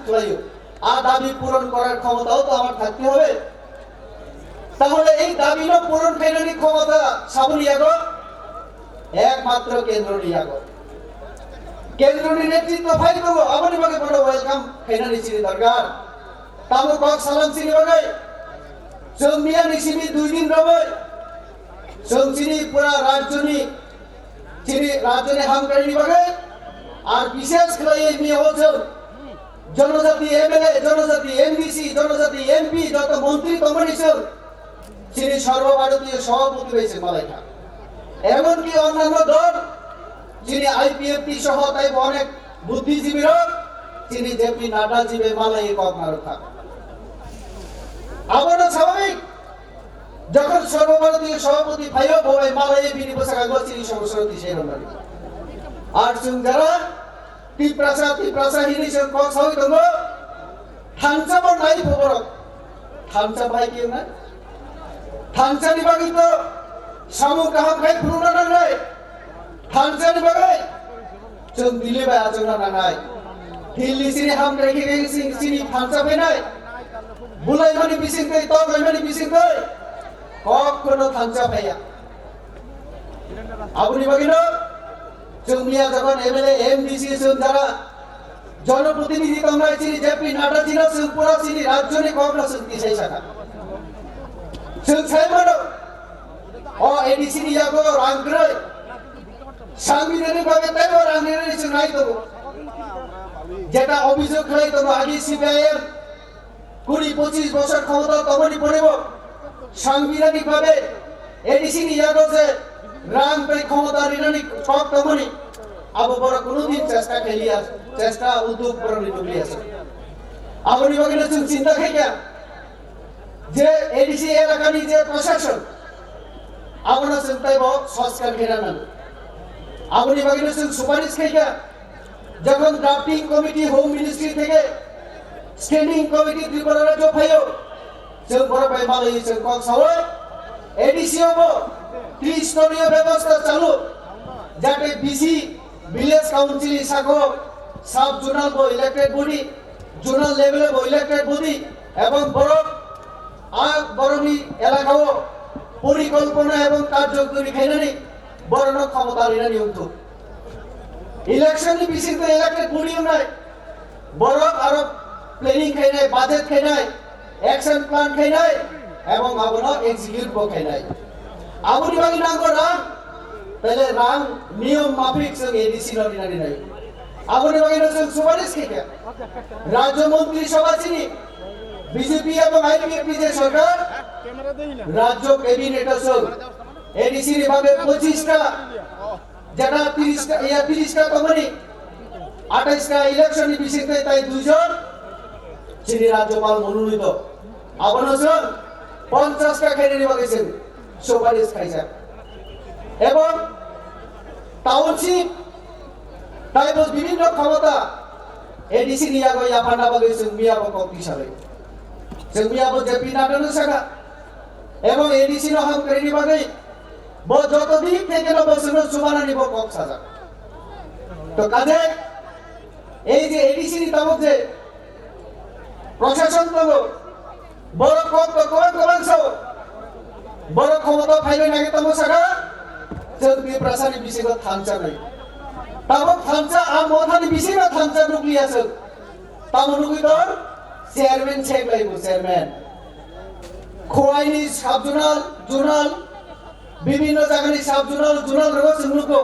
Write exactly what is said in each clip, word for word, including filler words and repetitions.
khlaio. A dabi puron korar khomotao to amar thakte hobe. Tahole ei dabi no puron khainani khomota saboni yago? Ekmatro kendroni yago. Kendroni netritwo phai tongo, aboni bagwi bono welcome khainani chini dorkar. Tamo kok salam chini bagwi. Chwng miyani simi dui din romwi. Chwng chini pura rajyoni, chini rajyoni hamkrai ni bagwi. Ar bishes khlaiwi miya o chwng Jonojati M L A, Jonojati M D C, Jonojati M P, joto montri tongmani chwng chini Sarva Bharatiya Sabhapati bai se malaikha. Emonki onnanno dol, chini I P F T soho taibo onek budhijibi rok, chini J P Nadda ji bai malai kok narwkha. Abono swabhabik, jokhon Sarva Bharatiya Sabhapati phaio, bo bai malai bini bwskango chini somosa rok tisai rwmani. Ar chwng jara Tiprasa, Tiprasa hinwi chwng kok sawi tongo. Thansa bo nai pho borok. Thansa bai khe na? Thansa ni bagwi to samung kaham khai phunukna nangnai. Thansa ni bagwi chwng Delhi bai achukna nangnai. Delhi chini hamkrai khe khe chini thansa phainai. Bulaimani bising twi, toklaimani bising twi. Kok kono thansa phaiya. Aboni bagwino chwng miya jokhon M L A, M D C chwng jara jonoprotinidhi tongnai chini J P Nadda jino chwng pura chini rajyoni kokno chwng tisai sakha. Chwng sai mano, o A D C ni yago rang kwrwi, sangbidhanik bhabe teibo rang rinani chwng nai tongo. Jeta obhijog khlai tongo agi C P I M, kuri pochis bosor khomota tongmani pore bo sangbidhanik bhabe A D C ni yago je rang tei khomota rinani kok tongmani, abo borok kuno din chesta khailiya, chesta udyog borokni nukliya se. Aboni bagwino chwng chinta khaikha je A D C elakani je prashason, abono chwng teibo soskar khaina nango. Aboni bagwino chwng suparis khaikha, jokhon drafting committee Home Ministry theke standing committee Tripura rajyo phaio, chwng borok bai malaiwi chwng kok sawi, A D C o bo tristoniyo bebosta chalu, jate B C, village council ni sako sub zonal bo elected body, zonal level bo elected body, ebong borok a borokni elakao porikolpona ebong karjokori khainani borokno khomota rinani wngthok. Election ni bisingtwi elected body wngnai borok aro planning khainai, budget khainai, action plan khainai, ebong abono execute bo khainai. Aboni bagwi nango rang, tale rang niyom mafik chwng A D C no rinani nai. Aboni bagwi no chwng suparis khaikha. Rajya Montri Sabha chini B J P ebong I P F T je sarkar, Rajya Cabinet o chwng A D C ni bagwi pochista, jeta tirish ta, iya tirish ta tongmani, athais ta election ni bisingtwi tai duijon chini Rajyapal mononito. Abono chwng ponchash ta khainani bagwi chwng suparis khaijak. Ebong township taibo bibhinno khomota A D C ni yago yapharna bagwi chwng miyabo kok tisalai. Chwng miyabo J P Nadda no sakha. Ebong A D C no hamkrai ni bagwi bo joto dik theke no bo chwngno chubanani bo kok sajak. To kaje ei je A D C ni tabuk je prashason tongo, borok kok to kwbang kwbang sao, borok khomota phaibai nai tamo saka, chwng Tiprasa ni bisingo thansa nai. Tabuk thansa a motha ni bisingo thansa nukliya chwng. Tamo nugwi tong, chairman check laibo chairman. Khowai ni sub zonal, zonal, bibhinno jaga ni sub zonal, zonal rogo chwng nugo.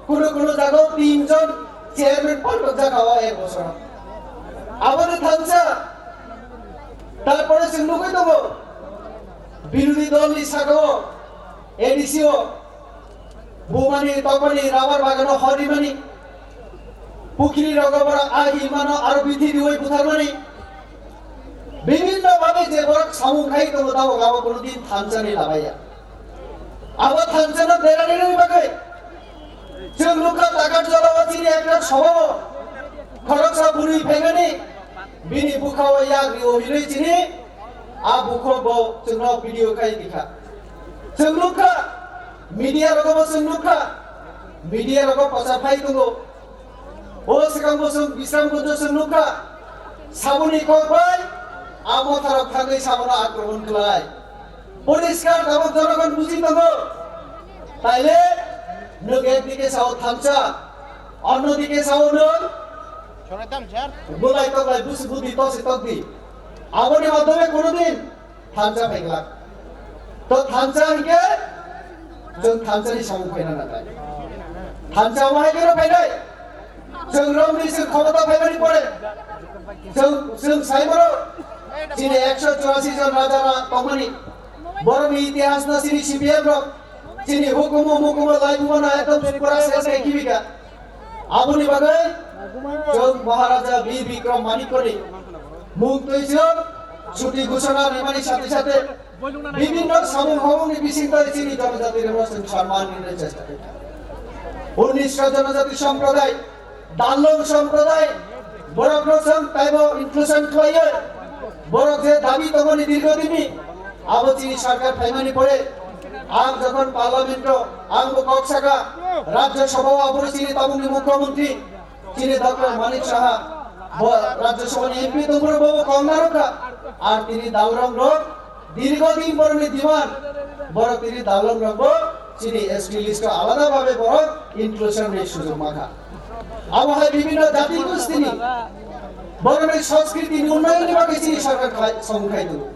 Kuno kuno jaga o tin jon chairman paltok jakha o ek bosor. Aboni thansa. Tarpore chwng nugwi tongo. Birodhi dol ni saka o A D C o Bumani, tokmani, rubber bagano horimani, pukhri rogo borok ahi mano aro bithi riwi butharmani, bibhinno bhabe je borok samung khai tongo, tabuk abo kono din thansa ni labaiya. Abo thansa no berani bagwi chwng nukha Takarjala o chini ekta sobao khoroksa bwrwi phaimani, bini bwkha o yak rio hinwi chini a bukhuk bo chwngno video khai dikha. Chwng nukha, media rogo bo chwng nukha, media rogo pocha phai tongo. O swkang bo chwng Bisramganj o chwng nukha, Saboni kok bai a motharok thangwi sabono akromon khlai. Poriskar tabuk jonogon buji tongo. Taile nwng ekdike sao thansa, onno dike sao nwng bulai toklai busi budi tosi tokdi. Aboni madhyome kono din thansa phaiglak. To thansa hingke chwng thansani samung phaina nangnai. Thansa wahai keno phainai. Chwng romni chwng khomota phaimani pore. Chwng, chwng saimano chini ekso churasi jon raja ra tongmani. Borokni itihas no chini C P M rok. Chini hukumu mukumu laibumano ekdom pura ses khai kibika. Aboni bagwi chwng Maharaja Bir Bikram Manikni mung twi chwng chuti ghoshona rimani sathe sathe bibhinno samung hamungni bisingtwi chini jonojati rokno chwng sonman rinani chesta khlaio. Unnishro jonojati somproday, Dalong somproday, borokno chwng taibo inclusion khlaiwi borok je dabi tongmani dirghodinni, abo chini sarkar phaimani pore, ang jokhon parliament-o, ang bo kok saka, Rajya Sabha-o aphuru chini tabukni mukhyamantri, chini Doctor Manik Saha, bo Rajya Sabha-ni M P tongphuru bo kok narwkha, ar tini dalrok rok, dirghodin borokni demand, borok tini dalrok rokbo chini S T list-o alada bhabe borok inclusion-ni sujog mankha. Abo hai bibhinno jati gostini borokni sanskritini unnayonni bagwi chini sarkar khlai, samung khlai tongo.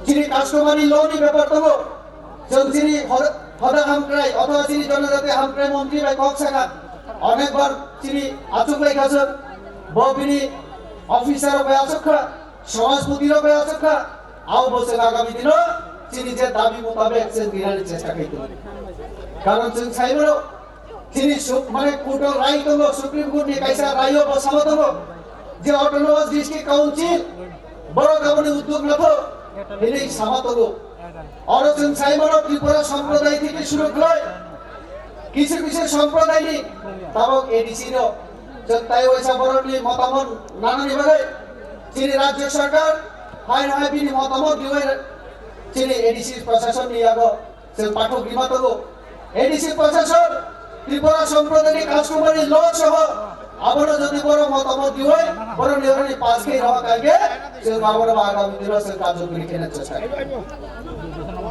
Chini customary law-ni bepar tongo. Chwng chini hoda, hoda hamkrai othoba chini jonojati hamkrai montri bai kok saka. Onekbar chini achuk lai kha chwng. Bo bini officer rok bai achuk kha, samajpati rok bai achuk kha. Abo bo chwng agami dino chini je dabi mutabek chwng rinani chesta khai tongo. Karon chwng sai mano, chini suk-, mane court-o rai tongo, Supreme Court-ni kaisa rai-o bo sama tongo je Autonomous District Council borok aboni uddog lathok hinwi sama tongo. Oro chwng sai mano Tripura somproday theke shuru khlai kisu kisu somprodayni tabok A D C no chwng tai waisa borokni motamot nanani bagwi chini Rajya Sarkar hai hai bini motamot diwi chini A D C prasasonni yago chwng pathok rima tongo. A D C prashason Tripura somprodayni customary law soho abono jodi borok motamot diwi borokni oroni pass khe roha khaikhe chwng abono agami dino chwng karjokori khena chesta khlainai.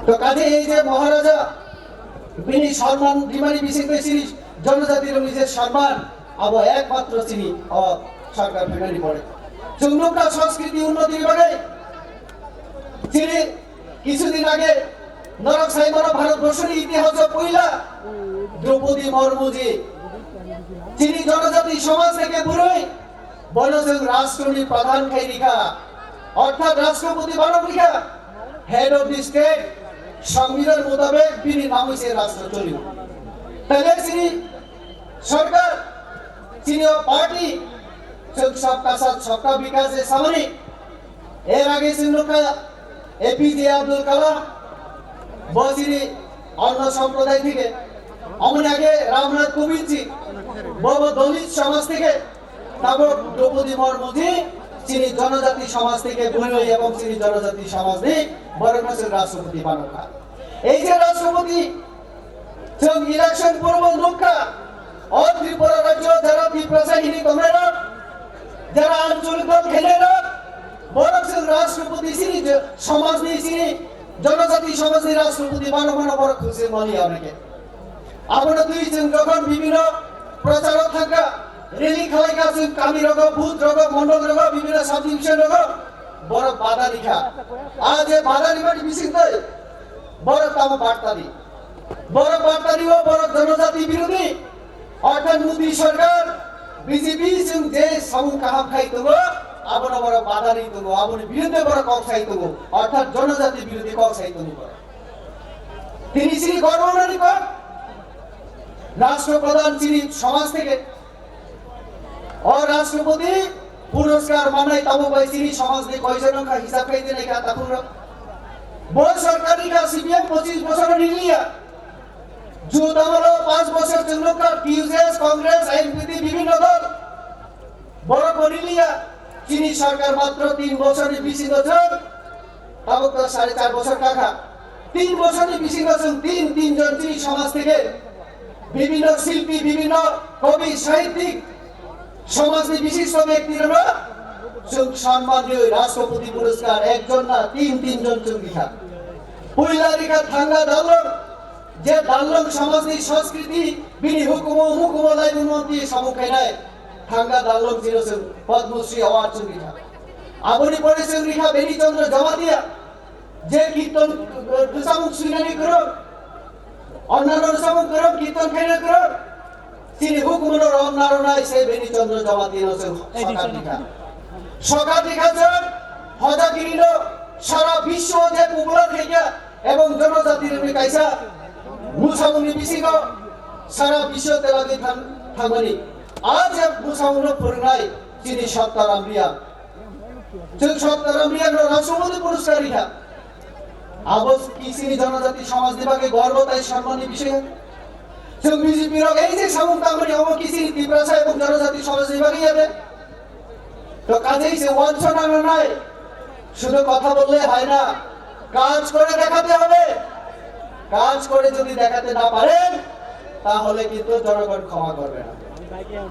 To kaje ei je Maharaja bini sonman rimani bisingtwi chini jonojati rokni je sonman abo ekmatro chini o sarkar phaimani pore. Chwng nukha sanskriti unnotini bagwi chini Kisudin age norok sai mano Bharat borshoni itihas o puila Droupadi Murmu ji chini jonojati somaj theke bwrwi bono chwng rashtroni pradhan khai rikha, orthat rashtrapati banok rikha, head of the state, songbidan mutabek bini namwi se rashtra cholio. Tale chini sorkar, chini o party, chwng sabka sath sabka vikas je samani, er age chwng nukha A P J Abdul Kalam, bo chini onno somproday theke. Omoni age Ramnath Kovind ji, bo bo Dalit somaj theke. Tabok Droupadi Murmu ji chini jonojati somaj theke bwrwi ebong chini jonojati somaj ni borokno chwng rashtrapati banokha. Ei je rashtrapati Chwng election purbo nukha, o Tripura rajyo jara Tiprasa hini tongnairok, jara ancholik dol khainairok, borok chwng rashtrapati sini je, somajni sini, jonojati somajni rashtrapati mano mano borok khungse maliya oneke. Abono twi chwng jokhon bibhinno procharo thangkha, rally khalaikha chwng kami rogo, booth rogo, mondol rogo, bibhinno subdivision rogo, borok bada rikha. A je bada rimani bisingtwi, borok tamo barta di. Borok bartari o borok jonojati birodhi, orthat Modi sorkar, B J P chwng je samung kaham khai tongo, abono borok badari tongo, aboni biruddhe borok kok sai tongo, orthat jonojati birodhi kok sai tongo borok. Tini chini gorbo nani kok, Rashtra Pradhan chini somaj theke, O Rashtrapati puraskar mannai tabuk bai chini somajni koijon wngkha hisab khai dinai kha takhungrok. Bo sorkarni kha C P M pochis bochor ni liya. Jut amolo panch bochor chwng nukha T U J S, Congress, I N P T bibhinno dol. Borok bo ni liya. Chini sorkar matro tin bochorni bisingo chwng Tabuk to sare char bochor kakha. Tin bochorni bisingo chwng tin, tin jon chini somaj theke bibhinno silpi, bibhinno kobi, sahittik, somajni bishisto bektirokno Chwng sanmani rashtrapati puroskar ekjon na tin, tinjon chwng rikha. Puila rikha Thanga Darlong, je Darlong samajni sanskriti bini hukumu mukumu laibung monti samung khainai Thanga Darlong jino chwng Padma Shri Award chwng rikha. Aboni pore chwng rikha Beni Chandra Jamatia, je kirton, eh, rwchapmung swinani kwrwng, onnano rwchapmung kwrwng, kirton khaina kwrwng, chini hukumu no rom naro nai se Beni Chandra Jamatia no chwng sokat rikha. Sokat rikha chwng hojagiri no sara biswo je popular khaikha ebong jonojati rokni kaisa mwsamungni bisingo sara biswo telagwi thang-, thangmani. A je mwsamung no phwrwngnai chini Satya Ramriya. Chwng Satya Ramriya no Rashtrapati Puroskar rikha. Abo kisini jonojati samajni bagwi gorbo tai sanmani bisoy. Chwng B J P rok ei je samung tangmani omo kisini Tiprasa ebong jonojati samajni bagwi ya de. তো কাজেই যে ওয়াঞ্ছনা না নাই, শুধু কথা বললে হয় না, কাজ করে দেখাতে হবে। কাজ করে যদি দেখাতে না পারেন, তাহলে কিন্তু জনগণ ক্ষমা করবে না।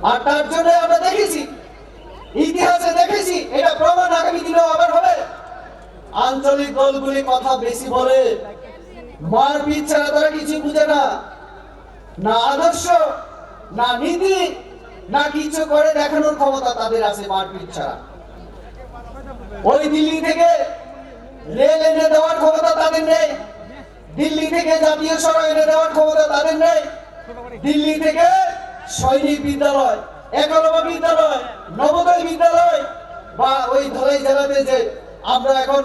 আর তার জন্য আমরা দেখেছি, ইতিহাসে দেখেছি, এটা প্রমাণ আগামী দিনেও আবার হবে। আঞ্চলিক দলগুলি কথা বেশি বলে, মারপিট ছাড়া তারা কিছু বুঝে না। না আদর্শ, না নীতি, না কিছু করে দেখানোর ক্ষমতা তাদের আছে মারপিট ছাড়া। ওই দিল্লি থেকে রেল এনে দেওয়ার ক্ষমতা তাদের নেই, দিল্লি থেকে জাতীয় সড়ক এনে দেওয়ার ক্ষমতা তাদের নেই, দিল্লি থেকে সৈনিক বিদ্যালয়, একলব্য বিদ্যালয়, নবোদয় বিদ্যালয় বা ওই ধলাই জেলাতে যে আমরা এখন